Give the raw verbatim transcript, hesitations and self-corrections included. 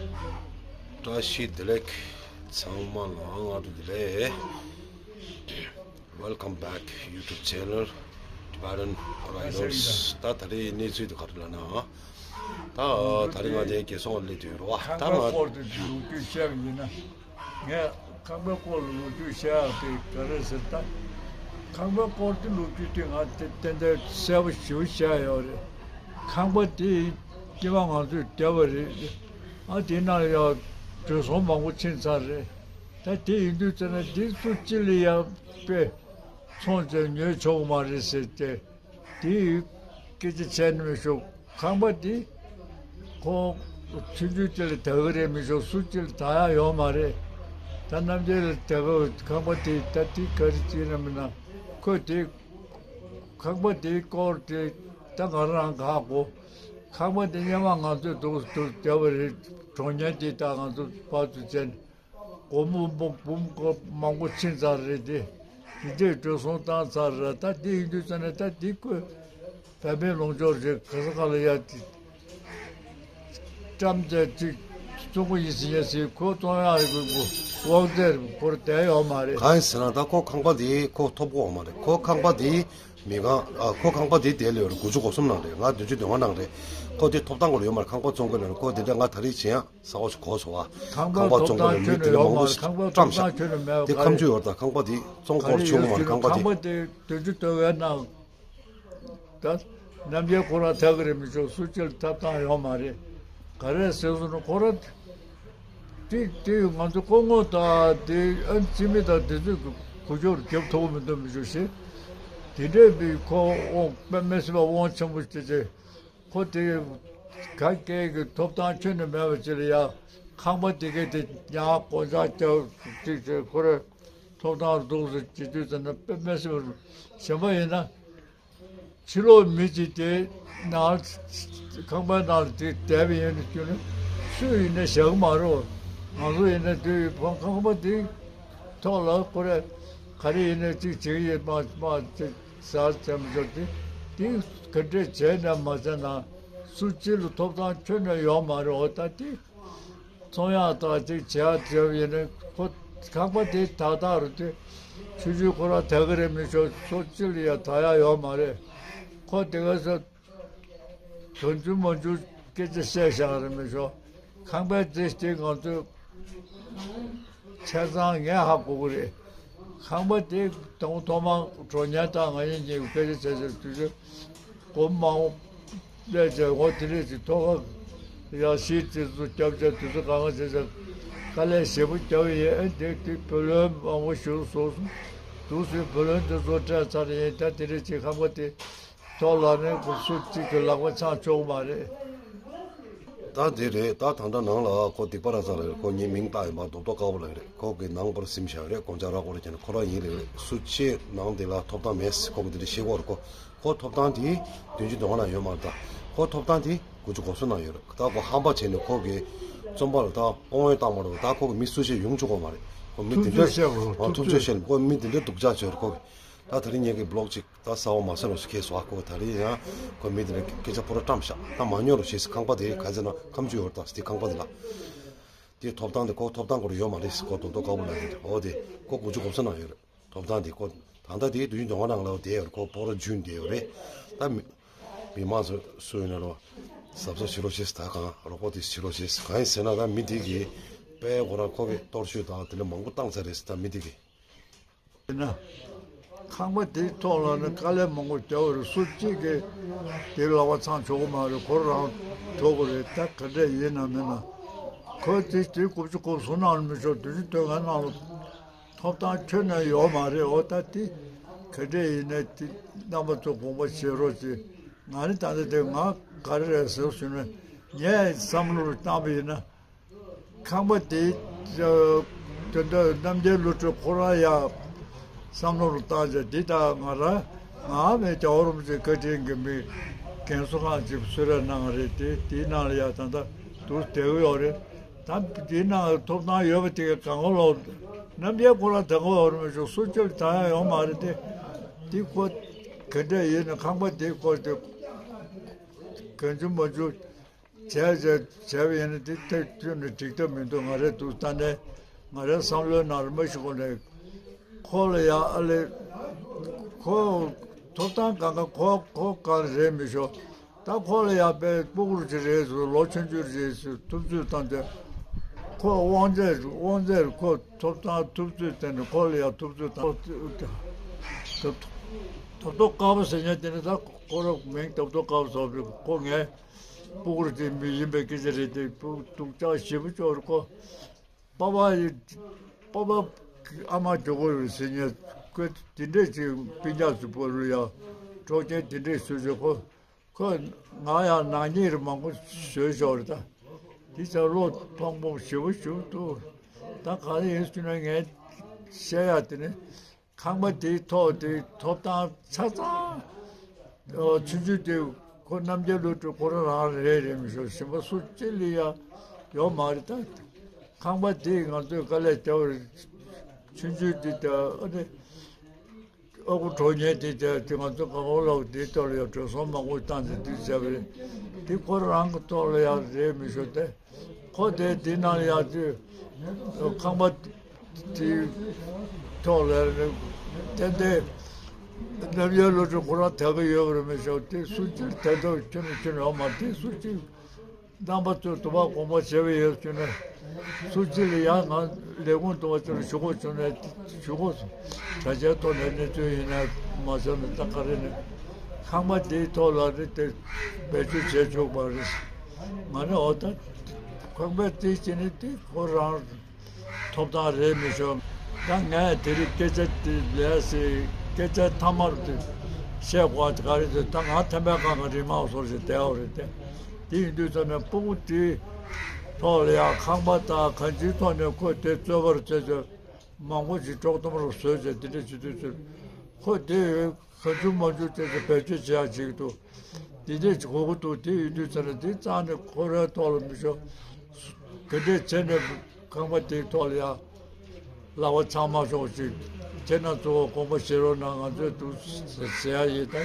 བཀྲ་ཤིས་བདེ་ལེགས། ཚང་མ་ལ་སྔ་དྲོ་བདེ་ལེགས། Welcome back YouTube channel Tibetan Riders. ད་ད་རེས་གནས་ཚུལ་དེ་ག་རེ་ལབ་ན། ད་ད་རེས་ང་དེ་རྒྱལ་སོང་སླེབས་དུས་རེད་བ། ད་ང་ཁང་པའི་སྐོར་དུ་ལོ་རྒྱུས་བཤད་པ་ཡིན་ན། ངས་ཁང་པའི་སྐོར་ལ་ལོ་རྒྱུས་བཤད་ཡག་དེ་ག་རེ་ཟེར་ད། ཁང་པའི་སྐོར་དེ་ལོ་རྒྱུས་དེ་ང་དེ་ཏན་ཏན་གསལ་པོ་ཞེ་པོ་བཤད་ཡོད་རེད། ཁང་པ་དེ་སྐྱེ་བ་ང་ཚོས་བསྡད་པ་རེད། ཨ་དེ་ནང་ཡང་བགྲོ་གསུམ་མང་པོ་ཕྱིན་ཚར་རེད། ད་དེ་ཡིན་དུས་ཙམ་ན་འདི་སུ་གཅིག་ལ་ཡང་དཔེ་ཚོང་བྱས་ཉོས་ཆོག་གི་མ་རེད་ཟེར་ཏེ། དེའི་སྐད་ཆ་བྱས་ནས་མི་ཤོག་ཁང་པ་དེ་ཁོ་ཆུང་ཆུང་དེ་ལ་ད་གི་རེད་མི་ཤོག་སུ་གཅིག་ལ་ད་ཡག་ཡོད་མ་རེད། ད་རྣམ་རྒྱལ་ལ་ད་གི་ཁང་པ་དེ་ད་དེ་ག་རེ་བྱས་ན་མིན་ན་ཁོས་དེ་ཁང་པ་དེའི་སྐོར་དེ་ད་ང་རང་ག་གོ་ཁང་པ་དེ་སྔོན་མ་ང་ཚོས་འདུག་འདུག་བསྡད་པ་རེད། གྲོང་ཉལ་དེ་ད་ང་ཚོ་ཕར་ཚུར་བྱས་ནས། སྒོར་མོ་སྒོར་མོ་མང་པོ་ཕྱིན་ཚར་རེད་དེ། དེ་འདྲས་བགྲོ་གསུམ་བཏང་ཚར་རེད། ད་དེ་ཡིན་དུས་ཙམ་ནས་ད་དེ་ཁོས་བན་བོན་ལུང་ཕྱོགས་རེད། ག་ས་ག་ལ་ཡ་དེ་བཀྲམ་བྱས་ཅིག་བཙོང་གི་ཡིན་ཟེར་ཡ་ཟེར། ཁོ་བཙོང་ཡག་གི་དབང་ཚད་ཁོར་བསྡད་ཡོད་མ་རེད། གང་ཡིན་ཟེར་ན་ད་ཁོ་ཁང་པ་དེ་ཁོ་ཐོབ་གི་ཡོད་མ་རེད། ཁོ་ཁང་པ་དེ་མི་གང་ཨ་ཁོ་ཁང་པ་དེ་དེ་ལ་ཡོད་རེད། དགུ་བཅུ་གོ་གསུམ་ནང་རེད། ང་བདུན་ཅུ་དོན་ལྔ་ནང་རེད། ཁོ་དེ་ཐོབ་ཐང་སྐོར་ཡོད་མ་རེད། ཁང་པ་བཙོང་གི་ལ་ཁོ་དེ་འདྲ་ང་ད་རེས་བྱེད་ཡག་ས་འོག་ཞིག་གོ་སོང་བ། ཁང་པ་ཐོབ་ཐང་ཁྱོན་ནས་ཡོད་མ་རེད། ཁང་པ་ཐོབ་ཐང་ཁྱོན་ནས་མེད་པ་ག་རེ། དེ་ཁ་མཆུ་ཡོད་རེད། ད་ཁང་པ་དེ་བཙོང་སྐོར་ཆུང་ངུ་མ་རེད། ཁང་པ་དེ། ཁང་པ་དེ་བདུན་ཅུ་དོན་ལྔའི་ནང་ད་རྣམ་རྒྱལ་ཁོ་རང་ཐད་ཀྱི་རེད་མི་ཆོག་སུ་གཅིག་ལ་ཐོབ་ཐང་ཡོད་མ་རེད། ག་རེ་ཟེར་སོང་ན་ཁོ་རང་དེ་དེ་ང་ཚོ་སྐུ་ངོ་དང་དེ་ཨ་འཆི་མེད་དང་དེ་ཚོས་གུ་ཅོར་རྒྱབ་ཐུབ་མི་འདུག་མི་ཆོག་ཞེས་དེ་འདྲས་པའི་ཁོ་དབང་དཔེ་མི་སྲིད་པ་དབང་ཆེན་པོ་ཞིག་བྱས། ཁོ་དེ་ག་སྐད་ཀྱི་ཐོབ་ཐང་ཁྱོན་ནས་མེད་པ་ཅིག་ལ་ཡ་ཁང་པ་དེ་གའི་དེ་ཡང་སྒོ་བྱང་རྒྱབ་ཅིག་བྱས། ཁོ་རེ་ཐོབ་ཐང་རྡོག་ཏུ་ཅི་དུས་ཙམ་ན་དཔེ་མི་སྲིད་པར་གཞན་པ་ཡིན་ན་ཕྱི་ལོགས་མི་གཅིག་དེ་ནང་ཁང་པའི་ནང་ལ་དེ་བསྡད་པ་ཡིན་ན་ཁྱོད་ནི་སུ་ཡིན་ན་བཞག་གི་མ་རེད། ང་ཚོ་ཡིན་ན་དེ་ཁང་པ་དེ་ཐོག་ལ་ཁོ་རེ་ག་རེ་ཡིན་ན་ཅིག་བྱེད་ཀྱི་ཡོད་མ་མ་ཅིག་ཟ་ཟ་མི་ཆོག་དེ་དེ་ག་འདྲས་བྱས་ན་མ་བྱས་ན་སུ་གཅིག་ལ་ཐོབ་ཐང་ཁྱོན་ནས་ཡོད་མ་རེད། འོ་ད་དེ་ཚོང་ཡག་དང་ཅིག་བྱེད་ཡག་བྱས་པ་ཡིན་ན་ཁོ་ཁང་པ་དེ་ཏག་ཏག་རེད་དེ་ཆུང་ཆུང་ཁོ་རང་ད་གི་རེད་མི་ཆོག་སུ་གཅིག་ལ་ཡ་ད་ཡག་ཡོད་མ་རེད། ཁོ་དེ་ག་ས་དོན་ཆུང་མ་ཆུང་སྐད་ཆ་བཤད་བཞག་རེད་མི་ཆོག་ཁང་པའི་རྫས་དེ་ང་ཚོས་ཆ་ཚང་ངས་ཧ་གོ་གི་རེད། ཁང་པ་དེ་དང་ཐོག་མར་གྲོང་ཉལ་དང་ང་གཉིས་ཀྱིས་སྐད་ཆ་བྱས་བྱས་དུས་ཚོད་སྒོར་མོ་མང་པོ་སླེབས་བྱས། འོ་དེ་རེད་ཅེས་ཐོག་ཁ་ཡག་ཤོས་དེ་ཚོ་བརྒྱབ་བྱས་དུས་ཚོད་གང་ག་བྱས་བྱས་དཀའ་ལས་ཞེ་པོ་བརྒྱབ་ཡིན། ཨ་དེ་དེ་བུ་ལོན་མང་པོ་ཞིག་བཟོས་སོང་། འདུག་སེ་བུ་ལོན་དེ་ཚོ་སྤྲད་ཚར་ཡིན། ད་དེ་རེད་ཅེས་ཁང་པ་དེ་ཐོག་ལ་ནས་སུ་གཅིག་གི་ལག་པ་འཆང་ཆོག་མ་རེད། ད་དེ་རེད། ད་ད་ལྟ་ནང་ལ་ཁོ་སྡིག་པ་ར་ཚ་རེད། ཁོ་ངའི་མིང་བཏགས་ཡིན་པ་རྡོག་རྡོག་དཀར་པོ་ལགས་རེད། ཁོ་གི་ནང་པར་སིམ་བཞག་རེད། དགོང་ཇ་རག་གོ་རེད་ཀྱང་ཁོ་རང་ཡིན་རེད། སུ་ཆེ་ནང་དེ་ལ་ཐོབ་ཐང་མེད། ཁོ་གི་དེ་འདྲ་ཤེས་གོ་རེད། ཁོ་ཁོ་ཐོབ་ཐང་དེ་བདུན་ཅུ་དོན་ལྔ་ནང་ཡོད་མ་རེད། ད་ཁོ་ཐོབ་ཐང་དེ་དགུ་བཅུ་གོ་གསུམ་ནང་ཡོད་རེད། ད་ཁོ་ཧམ་པ་བྱས་ནས་ཁོ་གི་རྩོམ་པ་ལ་ད་དབང་བཏང་མ་རེད། ད་ཁོ་གི་མི་སུ་ཞིག་ཡོང་ཆོག་གོ་མ་རེད། ཁོ་མི་དེ་འདྲ་ཐུབ་ཚོད་བཤད་དགོས། ཨ་ཐུབ་ཚོད་བཤད་ནས་ཁོ་མི་དེ་འདྲ་སྡུག་ཅག་བྱས་རེད། ཁོ་གི་ད་དེ་རིང་ངེད་ཀྱི་བི་ལོག་ཅིག་ད་གསར་པ་མ་ཟེར་རོགས་ཞེས་ཁེལ་སོང་། ཨ་ཁོ་ད་རེས་ཡང་ཁོ་མི་དེ་ལ་སྐད་ཆ་ཕོ་ར་བཀྲམ་བཞག་ད་མ་ཉོ་རོགས་ཞེས་ཁང་པ་དེ་ག་ཚོད་ན་ཁ་མཆུ་ཡོད་ད་དེ་ཁང་པ་དེ་ལ་དེ་ཐོབ་ཐང་དེ་ཁོ་ཐོབ་ཐང་ཁོ་ར་ཡོད་མ་རེད། ཁོ་རྡོག་རྡོག་དཀར་པོ་ལ་ཡིན་ཏེ། འོ་དེ་ཁོ་དགུ་བཅུ་གོ་གསུམ་ནང་ཡོད་རེད། ཐོབ་ཐང་དེ་ཁོ་ད་ལྟ་དེ་བདུན་ཅུ་དོན་ལྔ་ནང་ལ་བསྡད་ཡོད་རེད། ཁོ་ཕོ་ར་རྒྱུན་བསྡད་ཡོད་རེད། ད་མི་མི་མང་ཚོ་སུ་ཡིན་ན་རོ་གཟབ་གཟབ་བྱེད་རོགས་ཞེས། ད་གང་རོགས་པ་དེ་བྱེད་རོགས་ཞེས། གང་ཡིན་ཟེར་ན་ད་མི་དེ་གིས་དཔེ་ཁོ་རང་ཁོ་གི་གཏོར་བཤིག་དང་དེ་འདྲ་མང་པོ་བཏང་ཚར་རེད་ཟེར། ད་མི་དེ་གིས། ཡིན་ན། ཁང་པ་དེའི་ཐོག་ལ་ནི་དཀའ་ལས་མང་པོ་བརྒྱབ་པ་རེད། སུ་གཅིག་གིས་དེའི་ལག་པ་འཆང་ཆོག་གི་མ་རེད། ཁོ་རང་འགྲོ་དགོས་རེད། ད་ག་འདྲས་ཡིན་ན་མིན་ན། ཁོས་དེ་དེ་དགུ་བཅུ་གོ་གསུམ་ནང་ལ་མི་ཆོག་བདུན་ཅུ་དོན་ལྔ་ནང་ལ་ཐོབ་ཐང་ཁྱོན་ནས་ཡོད་མ་རེད། འོ་ད་དེ་ག་འདྲས་ཡིན་ན་དེ་རྣམ་པ་ཚོ་དགོངས་པ་བཞེས་རོགས་གྱིས། ང་ནི་ད་ལྟ་དེ་ང་ག་རེ་རེད་ཟེར་ཞུས་ན། ངས་བསམ་བློ་བཏང་པ་ཡིན་ན། ཁང་པ་དེ་ད་ལྟ་རྣམ་རྒྱལ་བློ་གྲོས་ཁོ་རང་ཡང་བསམ་བློ་རུ་བཏང་བྱས། འདི་ད་ང་རང་ང་མེད་རྒྱལ་བ་རིན་པོ་ཆེ་བཀའ་དྲིན་གྱི་མི་རྒན་གསོ་ཁང་ཅིག་གསོལ་རས་གནང་བ་རེད། དེ་དེའི་ནང་ལ་ཡང་ད་ལྟ་འདུག་བསྡད་ཀྱི་ཡོད་རེད། ད་འདིའི་ནང་ཐོབ་ཐང་ཡོད་པ་དེ་ག་གང་ལོག་རྣམ་རྒྱལ་ཁོ་རང་ད་གང་ལོག་རིན་པོ་ཆེ་སུ་ཅིག་ལ་ད་ཡང་ཡོད་མ་རེད་དེ། དེ་ཁོ་ག་འདྲ་ཡིན་ན་ཁང་པ་དེ་ཁོ་དེ་གང་བྱུང་མ་བྱུང་ བྱས་བྱས་བྱས་པ་ཡིན་ན་དེ་ཐག་གཅོད་ནས་འགྲིག་ཐབས་མི་འདུག་ང་རའི་ཐུགས་ལྟ་ནས་ང་རའི་བསམ་བློའི་ནང་རིམ་པ་ཞིག་གོ་ནས་ཁོ་ལ་ཡ་ཨ་ལེ། ཁོ་ཐོབ་ཐང་གང་ག་ཁོ་ཁོ་གང་རེད་མི་ཤོག་ད་ཁོ་ལ་ཡ་པའི་སྤུ་གུར་ཅིག་རེད་ཟེར་ལོ་ཆུང་ཆུང་རེད་ཟེར་ཐུབ་ཚོད་བཏང་སྟེ་ཁོ་དབང་ཚད་དབང་ཚད་ཁོ་ཐོབ་ཐང་ཐུབ་ཚོད་བཏང་ནས་ཁོ་ལ་ཡ་ཐུབ་ཚོད་བཏང་། ཐབ་ཐོ་དཀར་པོ་ཟེར་མཁན་དེ་ནི་ད་ཁོ་ར་མིང་ཐབ་ཐོ་དཀར་པོ་ཟེར་བའི་ཁོ་ངའི་སྤུ་གུར་དེ་མི་ཡིན་པའི་སྐད་ཆ་རེད་དེ་སྤུ་གུ་སྡུག་ཅག་ཞེ་པོ་ཅོག་རེད་ཁོ། པ་ཕ་ཡི་པ་ཕ་ཨ་མ་ཇོ་བོ་ཡོད་ཟེར་ཉེ་ཁོས་དེ་འདྲས་ཅིག་སྤུན་ཀྱག་ཚོའི་བུ་ལ་ཡ་གྲོགས་ཅན་དེ་འདྲས་བཟོས་བྱས་ཁོ་ཁོས་ང་ཡང་ནག་ཉེས་རེ་མང་པོ་བཟོས་ཤོག་རེད་ད། དེ་ཚ་བློ་ཐོག་མོ་ཞེ་པོ་ཞུ་འདུག་ད་ག་རེ་ཡིན་ཟེར་ན་ངས་བཤད་ཡ་དེ་ནི་ཁང་པ་དེའི་ཐོག་དེའི་ཐོབ་ཐང་ཆ་ཚང་ཆུང་ཆུང་དེ་ཁོ་རྣམ་རྒྱལ་བློ་གྲོས་ཁོ་རང་རང་རེད་རེད་མི་ཤོག་གཞན་པ་སུ་གཅིག་ལ་ཡ་ཡོད་མ་རེད་ད། ཁང་པ་དེ་ང་ཚོས་དཀའ་ལས་བརྒྱབ་རེད། ཆུང་ཆུང་དེ་ད་ཨ་ནི་ཨ་ཁུ་གྲོངས་མཁན་དེ་ད་དེ་ང་ཚོ་ག་པར་ལོག་དེའི་ཐོག་ལ་ཡ་འགྲོ་སོང་མང་པོ་བཏང་ཚེ་དུས་བྱས་པ་རེད། དེ་ཁོ་རང་གི་ཐོག་ལ་ཡ་རེད་མི་ཤོག་དེ། ཁོ་དེ་དེ་ནང་ལ་ཡ་དུས་ཁང་པ་དེའི་ཐོག་ལ་ཡ་ཏན་ཏན་རྣམ་རྒྱལ་བློ་གྲོས་ཁོ་རང་དད་པ་ཡོད་པ་རེད་མི་ཤོག་དེ་སུ་གཅིག་དད་པ་ཁྱོན་ནས་ཁྱོན་ནས་ཡོད་མ་རེད། དེ་སུ་གཅིག་རྣམ་པ་ཚོས་དུ་བ་གོང་མ་བྱས་པ་ཡོད་ཟེར་ནས་སུ་གཅིག་ལ་ཡང་ང་ལས་ཁུངས་དུ་བ་ཚོར་ཞུ་དགོས་བྱུང་ནས་ཞུ་དགོས་སོང་། གྲྭ་ཆས་ཐོག་ནས་གནས་ཚུལ་ཡིན་ན་མ་བྱུང་ནས་ད་ག་རེ་ནས་ཁང་པ་དེའི་ཐོག་ལ་རེ་དེ་བེད་སྤྱོད་བྱས་ཆོག་པ་རེད། ང་ནི་འོ་ད་ཁང་པ་དེ་བྱས་ནས་དེ་ཁོ་རང་ཐོབ་ཐང་རེད་མི་ཤོག་ད་ངས་དེ་རིང་སྐད་ཆ་དེ་ལས་སེ་སྐད་ཆ་མཐའ་མར་དེ་བཤད་དགོས་ད་ག་རེ་ཟེར་ད་ང་ཐེམ་པའི་ཁང་གི་རིག་མ་བཟོ་ཞིག་བསྡད་ཡོད་རེད་དེ། དེ་ཡིན་དུས་ཙམ་ནས་སྤུ་གུ་དེའི་ཐོག་ལ་ཡང་ཁང་པ་དང་གང་ཅིའི་ཐོག་ནས་ཁོས་དེ་རྩོད་པར་བྱས་ཚེ་མང་པོ་ཞིག་དཀྲོག་གཏམ་རུ་བཟོས་ཚེ་དེ་འདྲ་བྱེད་དུས་ཚོད་ཁོ་དེ་ག་འཇུ་མ་འཇུ་བྱས་ཚེ་བེད་སྤྱོད་བྱེད་ཡག་ཅིག་འདུག་དེ་འདྲས་ཅིག་གོ་གི་འདུག་དེ་ཡིན་དུས་ཙམ་ནས་དེ་རྩ་ནས་ཁོ་རའི་ཐོག་ལ་མི་ཤོག་ག་འདྲས་བྱས་ནས་ཁང་པ་དེའི་ཐོག་ལ་ཡང་ལག་པ་འཆང་མ་ཤོག་ཅིག་དེ་ན་གཙོ་བོ་དགོངས་པ་བཞེས་རོགས་གནང་ང་ཚོས་འདུག་ཟེར་ཡ་ཡིན་ད།